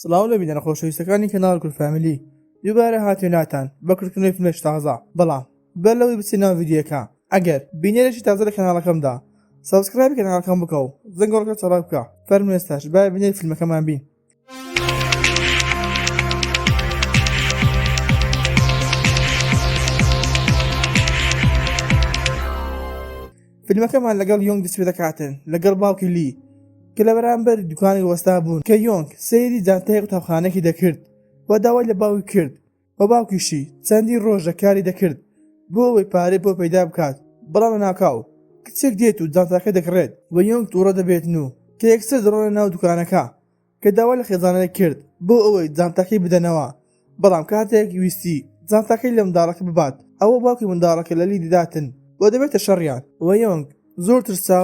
سڵاو لە بینەرە خۆشەویستەکانی کەناڵ کورد فامیلی دووبارە هاتوێناتان بە کردنەوەی فیلمێکی تازە بەڵام بەر لەوەی بچینە ناو ڤیدیۆکە ئەگەر بینەرێکی تازە لە کەناڵەکەمدا subscribe ی کەناڵەکەم بکە و زەنگۆڵەکە چالاک بکە فەرموو ئێستاش با بینەری فیلمەکەمان بین. فیلمەکەمان لەگەڵ یۆنگ دەست پێدەکاتن لەگەڵ باوکی لی کە لە بەرامبەر دوکانی وەستا بوون کە یۆنگ سەیری جانتای قوتابخانەکی دەکرد و داوای لە باوکی کرد و باوکیشی چەندین ڕۆژە کاری دەکرد بۆ ئەوەی پارەی بۆ پەیدا بکات بەڵام لەناکاو کچێک دێت و جانتاکە دەکڕێت و یۆنگ توڕە دەبێتن و کە یەکسەر دەڕۆنە ناو دوکانەکە کە داوای لە خێزانەکەی کرد بۆ ئەوەی جانتاکەی بدەنەوە، بەڵام کاتێک ویستی جانتاکەی لە منداڵەکە ببات ئەوە باوکی منداڵەکە لەلی دەداتن و دەبێتە شەڕیان و یۆنگ زۆر ترسا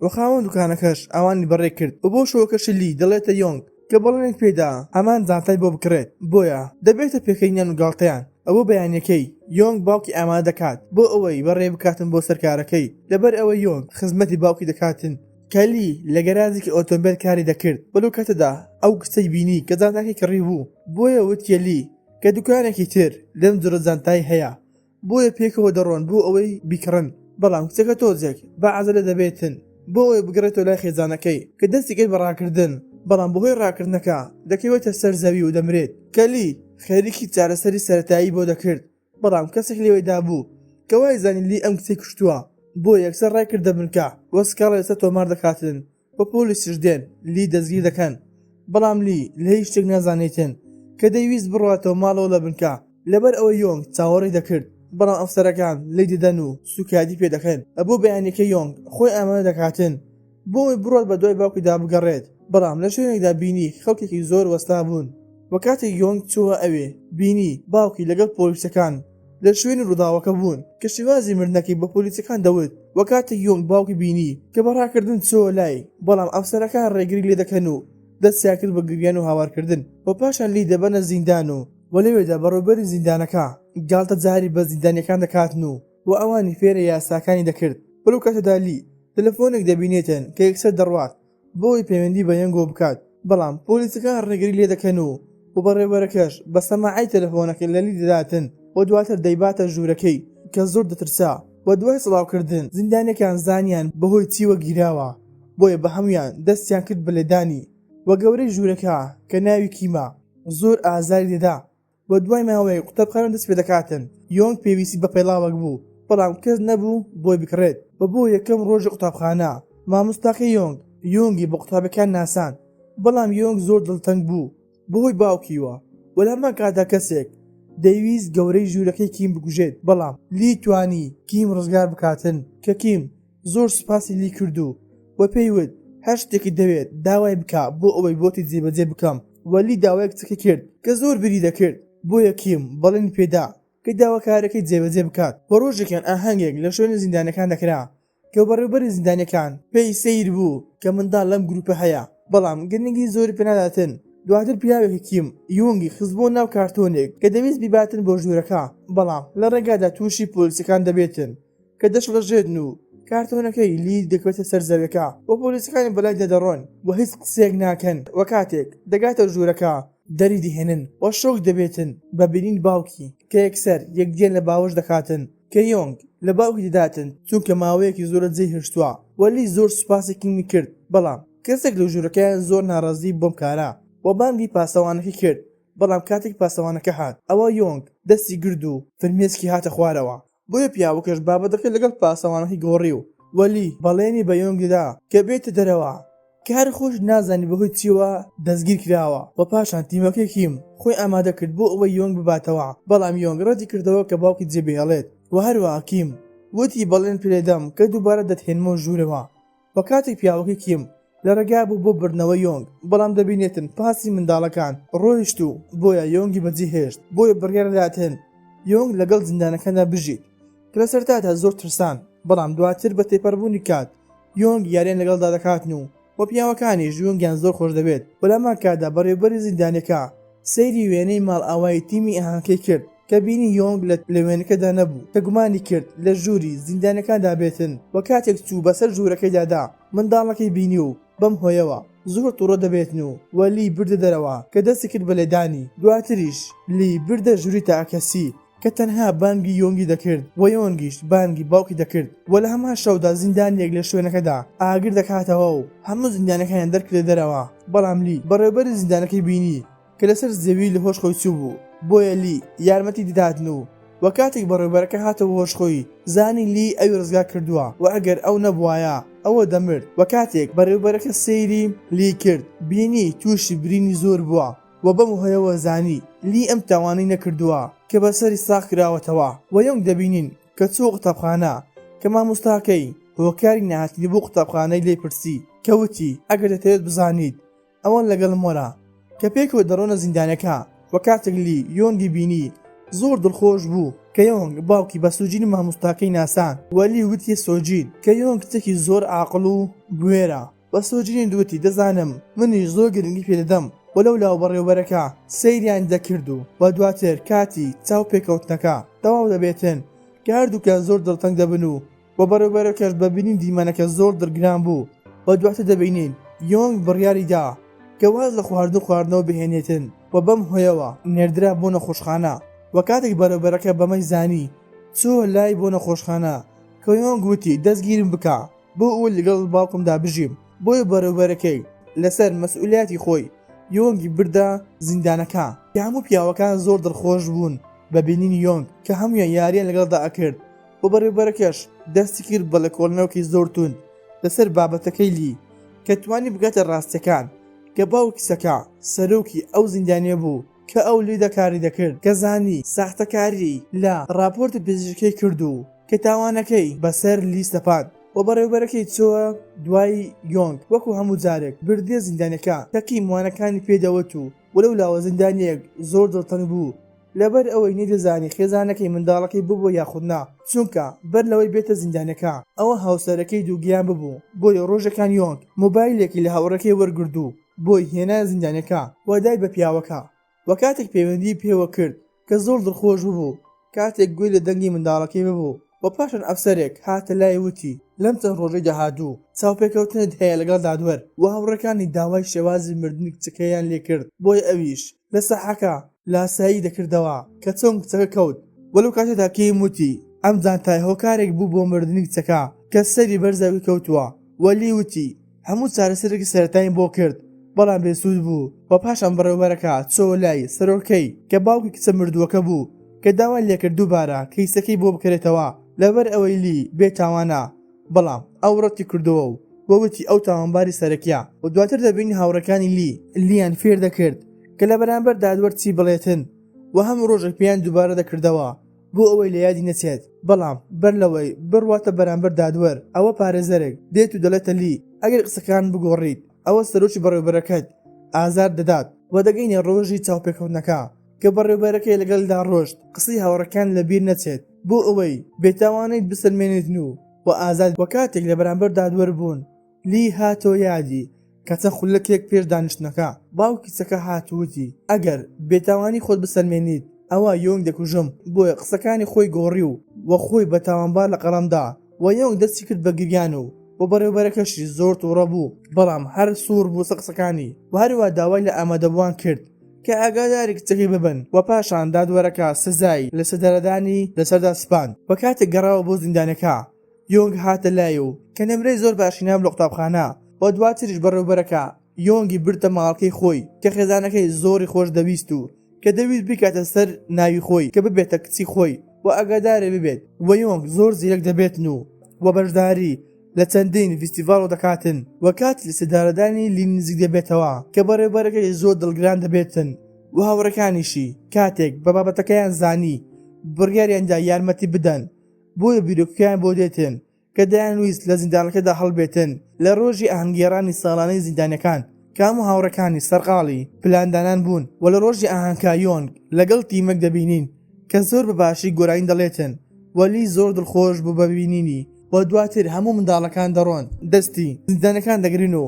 و خاوەن دوکانەکەش ئەوانی بەڕێ کرد و بۆ شەوەکەشی لی دەڵێتە یۆنگ کە بەڵێنێک پێدا هەمان جانتای بۆ بکڕێت بۆیە دەبێتە پێکەنینیان و گاڵتەیان ئەوە بەیانیەکەی یۆنگ باوکی ئامادە دەکات بۆ ئەوەی بەڕێ بکاتن بۆ سەر کارەکەی لەبەر ئەوەی یۆنگ خزمەتی باوکی دەکاتن کە لی لە گەراجێکی ئۆتۆمبێل کاری دەکرد و لەو کاتەدا ئەو کچەی بینی کە جانتاکەی کڕیبوو، بۆیە وتیە لی کە دوکانێکی تر لەم جۆرە جانتای هەیە، بۆیە پێکەوە دەڕۆن بۆ ئەوەی بیکڕن، بەڵام کچەکە تۆزێک بە عەجەلە دەبێتن بۆ ئەوەی بگەڕێتەوە لای خێزانەکەی کە دەستی کرد بە ڕاکردن، بەڵام بەهۆی ڕاکردنەکە دەکەوێتە سەر زەوی و دەمرێت. کە لی خەریکی چارەسەری سەرەتایی بۆ دەکرد، بەڵام کەسێک لێوەی دابوو کە وای زانی لی ئەم کچەی کوشتووە بۆیە یەکسەر ڕای کردە بنکە و سکاڵای لەسەر تۆمار دەکاتن و پۆلیسیش دێن لی دەستگیر دەکەن بەڵام لی لە هیچ شتێک نازانێتن کە دەیویست بڕواتەوە ماڵەوە لە بنکە لەبەر ئەوەی یۆنگ چاوەڕێی دەکرد بەڵام ئەفسەرەکان لێی دەدەن و سوکایەتی پێ دەکەن بۆ بەیانیەکە یۆنگ خۆی ئامادە دەکاتن بۆ ئەوەی بڕوات بە دوای باوکیدا بگەڕێت بەڵام لە شوێنێکدا بینی خەڵکێکی زۆر وەستابوون و کاتێک یۆنگ چووە ئەوێ بینی باوکی لەگەڵ پۆلیسەکان لە شوێنی ڕووداوەکە بوون کە شێوازی مردنەکەی بە پۆلیسەکان دەوت و کاتێک یۆنگ باوکی بینی کە بە ڕاکردن چووە لای بەڵام ئەفسەرەکان ڕێگری لێ دەکەن و دەستیان کرد بە گریان و هاوارکردن و پاشان لی دەبەنە زیندان و و لەوێدا بەڕێوبەری زیندانەکە گاڵتەجاری بە زیندانیەکان دەکاتن و و ئەوانی فێرە یاساکانی دەکرد و لەو کاتەدا لی تەلەفۆنێک دەبینێتن کە یەکسەر دەڕوات بۆ ئەوەی پەیوەندی بە یەنگۆ بکات بەڵام پۆلیسەکان ڕێگری لێ دەکەن و و بەڕێوبەرەکەش بە سەماعەی تەلەفۆنەکە لە لی دەداتن و دواتر دەیباتە ژوورەکەی کە زۆر دەترسا و دوای سڵاوکردن زیندانیەکان زانیان بەهۆی چیوە گیراوە بۆیە بە هەموویان دەستیان کرد بە لێدانی و گەورەی ژوورەکە کە ناوی کیمە زۆر ئازاری دەدا و دوای ماوەیەک قوتابخانە دەست پێدەکاتن، یۆنگ پێویستی بە پێڵاوێک بوو، بەڵام کەس نەبوو بۆی بکڕێت و بۆ یەکەم ڕۆژی قوتابخانە، مامۆستاکەی یۆنگ، یۆنگی بە قوتابیەکان ناساند، بەڵام یۆنگ زۆر دڵتەنگ بوو بەهۆی باوکیوە و لە هەمان کاتدا کەسێک دەیویست گەورەی ژوورەکەی کیم بکوژێت، بەڵام لی توانی کیم ڕزگار بکاتن کە کیم زۆر سوپاسی لی کرد و و پێی وت هەر شتێکت دەوێت داوای بکە بۆ ئەوەی بۆتی جێبەجێ بکەم و لی داوای کچەکەی کرد کە زۆر بیری دەکرد بۆیە کیم بەڵێنی پێدا کە داواکاریەکەی جێبەجێ بکات و ڕۆژێکیان ئاهەنگێک لە شوێنی زیندانیەکان دەکرا کە بەڕێوبەری زیندانیەکان پێی سەیر بوو کە منداڵ لەم گروپە هەیە بەڵام گرنگی زۆری پێناداتن دواتر پیاوێکی کیم یونگی خستبووە ناو کارتۆنێک کە دەویست بیباتن بۆ ژوورەکە بەڵام لە ڕێگادا تووشی پۆلیسەکان دەبێتن کە دەشڵەژێتن و کارتۆنەکەی لی دەکەوێتە سەر زەویەکە و پۆلیسەکانی بەلایدا دەڕۆن و هیچ قسەیەک ناکەن و کاتێک دەگاتە ژوورەکە دەری دەهێنن و شۆک دەبێتن بە بینین باوکی کە یەکسەر یەکدیان لە باوەش دەکاتن کە یۆنگ لە باوکی دەداتن چونکە ماوەیەکی زۆرە جێی هێشتووە و لی زۆر سوپاسی کیمی کرد بەڵام کەسێک لە ژوورەکەیان زۆر ناڕازی بەم کارە و بانگی پاسەوانەکەی کرد بەڵام کاتێک پاسەوانەکە هات ئەوا یۆنگ دەستی گرد و فرمێسکی هاتە خوارەوە بۆیە پیاوەکەش بابەتەکەی لەگەڵ پاسەوانەکەی گۆڕی و وەلی بەڵێنی بە یۆنگ دا کە بێتە دەرەوە کە هەر خۆش نازانی بەهۆی چیەوە دەستگیر کراوە و پاشان تیمەکەی کیم خۆی ئامادە کرد بۆ ئەوەی یۆنگ بباتەوە بەڵام یۆنگ ڕەتی کردەوە کە باوکی جێبهێڵێت و هەروەها کیم وتی بەڵێن پێدەم کە دووبارە دەتهێنمەوە ژوورەوە و کاتێک پیاوەکەی کیم لە ڕێگا بوو بۆ بردنەوەی یۆنگ بەڵام دەبینێتن پاسی منداڵەکان ڕۆیشت و بۆیە یۆنگی بەجێهێشت بۆیە بڕیار دەداتن یۆنگ لەگەڵ زیندانەکاندا بژیت کە لە سەرتادا زۆر ترسان بەڵام دواتر بە تێپەڕبوونی کات یۆنگ یاریان لەگەڵدا دەکاتن و و پیاوەکانیش یۆنگیان زۆر خۆش دەوێت و لەهەمان کاتدا بەڕێوبەری زیندانەکە سەیری وێنەی ماڵئاوایی تیمی ئاهەنگەکەی کرد کە بینی یۆنگ لە وێنەکەدا نەبوو کە گومانی کرد لە ژووری زیندانەکاندا بێتن و کاتێک چوو بەسەر ژوورەکەیدا دا منداڵەکەی بینی و بەم هۆیەوە. زۆر توڕە دەبێتن و وە لی بردە دەرەوە کە دەستی کرد بە لێدانی دواتریش لی بردە ژوری تاکەکەسی کە تەنها بانگی یۆنگی دەکرد و یۆنگیش بانگی باوکی دەکرد و لە هەمان شەودا زیندانیەک لە شوێنەکەدا ئاگر دەکاتەوە و هەموو زیندانەکانیان دەرکردە دەرەوە بەڵام لی بەڕێوبەری زیندانەکەی بینی کە لەسەر زەوی لە هۆش خۆی چووبوو بۆیە لی یارمەتی دەداتن و وە کاتێک بەڕێوبەرەکە هاتەوە هۆش خۆی زانی لی ئەوی ڕزگار کردووە وە ئەگەر ئەو نەبوایە ئەوە دەمرد وە کاتێک بەڕێوبەرەکە سەیری لی کرد بینی تووشی برینی زۆر بووە وە بەم هۆیەوە زانی لی ئەم تاوانەی نەکردووە کە بەسەری ساغ کراوەتەوە وە یۆنگ دەبینین کە چووە قوتابخانە کە مامۆستاکەی هۆکاری نەهاتنی بۆ قوتابخانەی لێ پرسی کە وتی ئەگەر دەتەوێت بزانیت ئەوان لەگەڵم وەرە. کە پێکەوە دەڕۆنە زیندانەکە و کاتێک لی یۆنگی بینی زۆر دڵخۆش بوو کە یۆنگ باوکی بە سۆجینی مامۆستاکەی ناساند و لی وتی سۆجین کە یۆنگ کچێکی زۆر عاقڵ و بوێرە و سۆجینی وتی دەزانم منیش زۆر گرنگی پێ دەدەم و لەولاوە بەڕێوبەرەکە سەیریان دەکرد و و دواتر کاتی چاو پێکەوتنەکە تەواو دەبێتن کە هەردووکیان زۆر دڵتەنگ دەبن و و بەڕێوبەرەکەش بە بینین دیمەنەکە زۆر دڵگران بوو و دواتر دەبینین یۆنگ بڕیاری دا کە واز لە خواردن و خواردنەوە بهێنێتن و بەم هۆیەوە نێردرا بۆ نەخۆشخانە و کاتێک بەڕێوبەرەکە بەمەی زانی چووە لای بۆ نەخۆشخانە کە یۆنگ وتی دەستگیرم بکە بۆ ئەوەی لەگەڵ باوکمدا بژیم بۆیە بەڕێوبەرەکەی لەسەر مەسئولیاتی خۆی یۆنگی بردە زیندانەکە کە هەموو پیاوەکان زۆر دڵخۆش بوون بە بینینی یۆنگ کە هەموویان یاریان لەگەڵدا ئەکرد و بەڕێوبەرەکەش دەستی کرد بە لێکۆڵینەوەکی زۆر توند لەسەر بابەتەکەی لی کە توانی بگاتە ڕاستیەکان کە باوکی سەکا سەرۆکی ئەو زیندانیە بوو کە ئەو لێیدا کاری دەکرد کە زانی ساختەکاری لە ڕاپۆرتی پزیشکەکەی کرد و کە تاوانەکەی بەسەر لی سەپاند و بەڕێوبەرەکەی چۆوە دوای یۆنگ وەکو هەموو جارێک بردیە زیندانەکە کە کیم وانەکانی پێ دەوت و لەولاوە زیندانیەک زۆر دڵتەنگ بوو لەبەر ئەوەی نەیدەزانی خێزانەکەی منداڵەکەی ببووە یاخود نا، چونکە بەر لەوەی بێتە زیندانەکە ئەوە هاوسەرەکەی دووگیان ببوو، بۆیە ڕۆژێکان یۆنگ مۆبایلێکی لە هاوڕێکەی وەرگرت و بۆی هێنایە زیندانەکە و دای بە پیاوەکە و کاتێک پەیوەندی پێوە کرد کە زۆر دڵخۆش ببوو کاتێک گوێی لە دەنگی منداڵەکەی ببوو و پاشان ئەفسەرێک هاتە لای وتی لەم چەند ڕۆژەی داهاتوو چاوپێکەوتنت هەیە لەگەڵ دادوەر و هاوڕێکانی داوای شێوازی مردنی کچەکەیان لێکرد بۆیە ئەویش لە ساحەکە لاسایی دەکردەوە کە چۆن کچەکە کەوت و لەو کاتەدا کیم وتی ئەم جانتای هۆکارێک بوو بۆ مردنی کچەکە کە سەری بەر زەوی کەوتووە و لی وتی هەموو چارەسەرێکی سەرەتاییم بۆ کرد بەڵام بێسوود بوو و پاشان بەڕێوبەرەکە چۆوە لای سەرۆکەی کە باوکی کچە مردووەکە بوو کە داوای لێکرد دووبارە کەیسەکەی بۆ بکرێتەوە لەبەر ئەوەی لی بێتاوانە بەڵام ئەو ڕەتی کردەوە و و وتی ئەو تاوانباری سەرەکیە و دواتر دەبینین هاوڕێکانی لی لیان فێر دەکرد کە لە بەرامبەر دادوەر چی بڵێتن و هەموو ڕۆژێک پێیان دووبارە دەکردەوە بۆ ئەوەی لە یادی نەچێت بەڵام بەر لەوەی بڕواتە بەرامبەر دادوەر ئەوە پارێزەرێک دێت و دەڵێتە لی ئەگەر قسەکان بگۆڕیت ئەوە سەرۆکی بەڕێوبەرەکەت ئازار دەدات و دەگەینە ڕۆژی چاوپێکەوتنەکە کە بەڕێوبەرەکەی لەگەڵدا ڕۆشت قسەی هاوڕێکان لەبیر نەچێت بۆ ئەوەی بێتاوانیت بسەلمێنێتن و و ئازاد و کاتێک لە بەرامبەر دادوەر بوون لی هاتەوە یادی کە چەند خولەکێک پێش دانیشتنەکە باوکی کچەکە هات و وتی ئەگەر بێتاوانی خۆت بسەلمێنیت ئەوا یۆنگ دەکوژم بۆیە قسەکانی خۆی گۆڕی و و خۆی بە تاوانبار لە قەڵەم دا و یۆنگ دەستی کرد بە گریان و و بەڕێوبەرەکەشی زۆر توڕە بوو بەڵام هەر سوور بوو سەر قسەکانی و هەروا داوای لە ئامادەبووان کرد کە ئاگاداری کچەکەی ببن و پاشان دادوەرەکە سزای لەسێدارەدانی لەسەردا سپاند و کاتێک گەڕاوە بۆ زیندانەکە یۆنگ هاتە لای و کە نمرەی زۆر باشی نابوو لە قوتابخانە و دواتریش بەڕێوبەرەکە یۆنگی بردە ماڵەکەی خۆی کە خێزانەکەی زۆری خۆش دەویست و کە دەویست بیکاتە سەر ناوی خۆی کە ببێتە کچی خۆی و ئاگاداری ببێت و یۆنگ زۆر زیرەک دەبێتن و و بەشداری لە چەندین ڤیستیڤاڵ دەکاتن و کاتی لەسێدارەدانی لی نزیک دەبێتەوە کە بەڕێوبەرەکەی زۆر دڵگران دەبێتن و هاوڕێکانیشی کاتێک بە بابەتەکەیان زانی بڕیاریاندا یارمەتی بدەن بۆیە بیرۆکەکەیان بۆ دێتن کە دەیانویست لە زیندانەکەدا هەڵبێتن لە ڕۆژی ئاهەنگگێڕانی ساڵانەی زیندانیەکان کە هەموو هاوڕێکانی سەرقاڵی پلاندانان بوون و لە ڕۆژی ئاهەنگکە یۆنگ لەگەڵ تیمێک دەبینین کە زۆر بە باشی گۆرانی دەڵێتن و لی زۆر دڵخۆش بوو بە بینینی و دواتر هەموو منداڵەکان دەڕۆن دەستی زیندانیەکان دەگرن و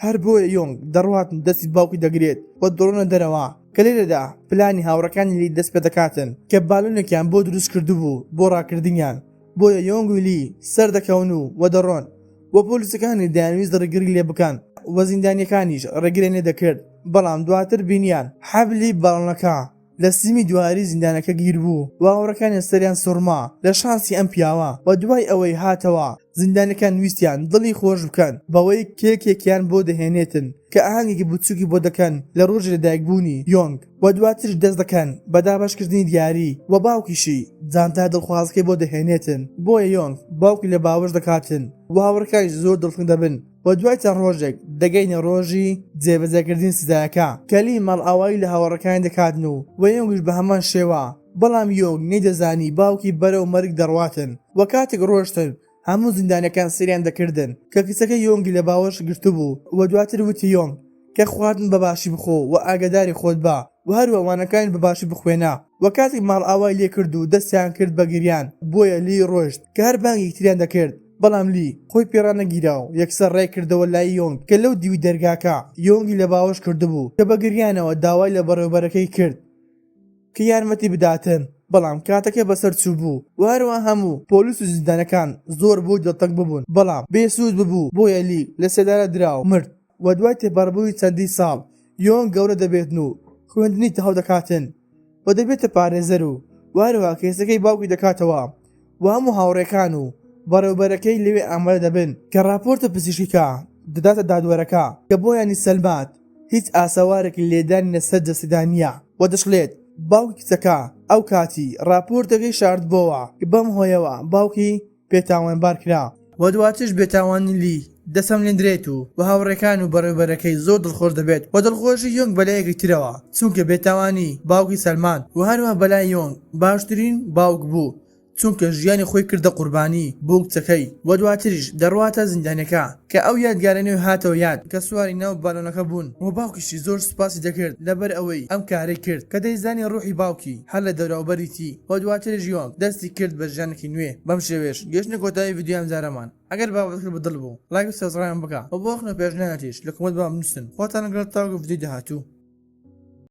هەر بۆیە یۆنگ دەڕوات و دەستی باوکی دەگرێت و دەڕۆنە دەرەوە کە لێرەدا پلانی هاوڕێکانی لی دەست پێدەکاتن کە بالۆنێکیان بۆ دروست کردبوو بۆ ڕاکردنیان بۆیە یۆنگ و لی سەردەکەون و و دەڕۆن و پۆلیسەکانی دەیانویست ڕێگری لێ بکەن. و زیندانیەکانیش ڕێگریان لێ دەکرد بەڵام دواتر بینیان حەبلی باڵۆنەکە لە سیمی دیواری زیندانەکە گیر بوو و هاوڕێکانیان سەریان سوڕما لە شانسی ئەم پیاوە و دوای ئەوەی هاتەوە زیندانیەکان ویستیان دڵی خۆش بکەن بەوەی کێکێکیان بۆ دەهێنێتن کە ئاهەنگێکی بچوکی بۆ دەکەن لە ڕۆژی لەدایکبوونی یۆنگ و دواتریش دەست دەکەن بە دابەشکردنی دیاری و باوکیشی جانتا دڵخوازەکەی بۆ دەهێنێتن بۆیە یۆنگ باوکی لە باوەش دەکاتن و هاوڕێکانیش زۆر دڵتەنگ دەبن و دوای چەند ڕۆژێک دەگەینە ڕۆژی جێبەجێکردنی سزایەکە کە لی ماڵئاوایی لە هاوڕێکانی دەکاتن و و یۆنگیش بە هەمان شێوە بەڵام یۆنگ نەیدەزانی باوکی بەرەو مەرگ دەڕواتن و کاتێک ڕۆشتن هەموو زیندانیەکان سەیریان دەکردن کە کچەکە یۆنگی لە باوەش گرتبوو و دواتر وتی یۆنگ کە خواردن بە باشی بخۆ و ئاگاداری خۆت بە و هەروە وانەکانیش بە باشی بخوێنە و کاتێک ماڵئاوای لێ کرد و دەستیان کرد بە گریان بۆیە لی ڕۆشت کە هەر بانگی یەکتریان دەکرد بەڵام لی خۆی پێ ڕانەگیرا و یەکسەر ڕای کردەوە لای یۆنگ کە لەو دیوی دەرگاکە یۆنگی لە باوەش کردبوو کە بە گریانەوە داوای لە بەڕێوبەرەکەی کرد کە یارمەتی بداتن بەڵام کاتەکە بەسەر چووبوو و هەروە هەموو پۆلیس و زیندانەکان زۆر بۆی دڵتەنگ ببوون بەڵام بێ سوود ببوو بۆیە لی لە سێدارە درا و مرد و دوای تێپەڕبووی چەندین ساڵ یۆنگ گەورە دەبێتن و خوێندنی تەواو دەکاتن و دەبێتە پارێزەر و هەروەها کەیسەکەی باوکی دەکاتەوە و هەموو هاوڕێکان و بەڕێوبەرەکەی لەوێ ئامادە دەبن کە ڕاپۆرتە پزیشکیکە دەداتە دادوەرەکە کە بۆیانی سەلمات هیچ ئاسەوارێکی لێدانی لەسەر جەستەیدا نییە و دەشڵێت باوکی کچەکە ئەو کاتی ڕاپۆرتەکەی شاردبۆوە بەم هۆیەوە باوکی بێتاوانبار کرا. و دواتریش بێتاوانی لی دەسەملێندرێت و و هاوڕێکان و بەڕێوبەرەکەی زۆر دڵخۆش دەبێت و دڵخۆشی یۆنگ بەلایەکی ترەوە چونکە بێتاوانی باوکی سەلماند و هەروەها بەلای یۆنگ باشترین باوک بوو چونکە ژیانی خۆی کردە قوربانی بۆ کچەکەی و دواتریش دەڕواتە زیندانەکە کە ئەو یادگارانەی هاتەوە یاد کە سواری ناو بالۆنەکە بوون و باوکیشی زۆر سوپاسی دەکرد لەبەر ئەوەی ئەم کارەی کرد کە دەیزانی ڕوحی باوکی هەر لە دەوراوبەریتی و دواتریش یۆنگ دەستی کرد بە ژیانێکی نوێ. بەم شێوەیەش گەیشتینە کۆتایی ڤیدیۆی ئەمجارەمان ئەگەر بابەتەکەت بە دڵ بوو ڵایک و subscribe م بکە و بۆ ڕەخنە و پێشنیارتیش لە comment بۆمان بنوسن خواتان لەگەڵ تاوەکو ڤیدیۆی داهاتوو.